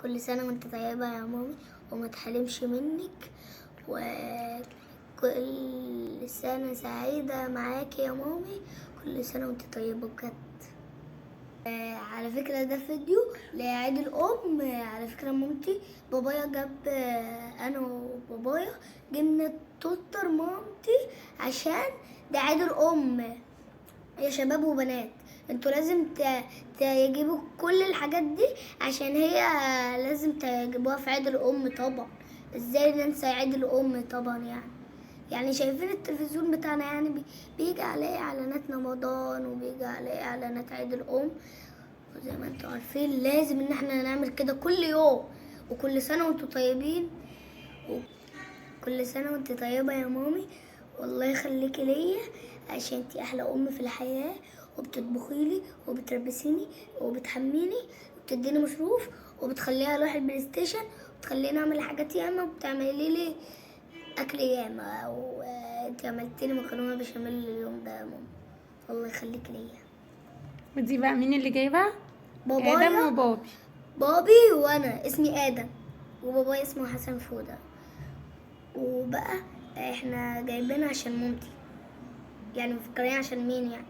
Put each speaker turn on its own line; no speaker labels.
كل سنة وانت طيبة يا مامي وما تحرمش منك، وكل سنة سعيدة معاكي يا مامي. كل سنة وانت طيبة بجد. على فكرة ده فيديو لعيد الأم. على فكرة مامتي بابايا جاب، أنا وبابايا جبنا توتر مامتي عشان ده عيد الأم. يا شباب وبنات انتوا لازم تجيبوا كل الحاجات دي عشان هي لازم تجيبوها في عيد الأم. طبعا ازاي ننسى عيد الأم؟ طبعا يعني شايفين التلفزيون بتاعنا يعني بيجي عليه اعلانات رمضان وبيجي عليه اعلانات عيد الأم، وزي ما انتوا عارفين لازم ان احنا نعمل كده كل يوم. وكل سنة وانتوا طيبين، وكل سنة وانت طيبة يا مامي، والله يخليكي ليا عشان انتي احلى ام في الحياة، وبتطبخيلي وبتلبسيني وبتحميني وبتديني مصروف وبتخليها اروح البلاي ستيشن وبتخليني اعمل حاجات ياما وبتعملي لي اكل ياما، وانتي عملتيلي مكرونه بشاميل اليوم ده يا ماما، الله يخليك ليا.
ودي بقى مين اللي جايبها؟
بابايا.
ادم وبابي.
بابي وانا اسمي ادم وبابايا اسمه حسن فوده. وبقى احنا جايبينها عشان مامتي، يعني مفكرين عشان مين يعني؟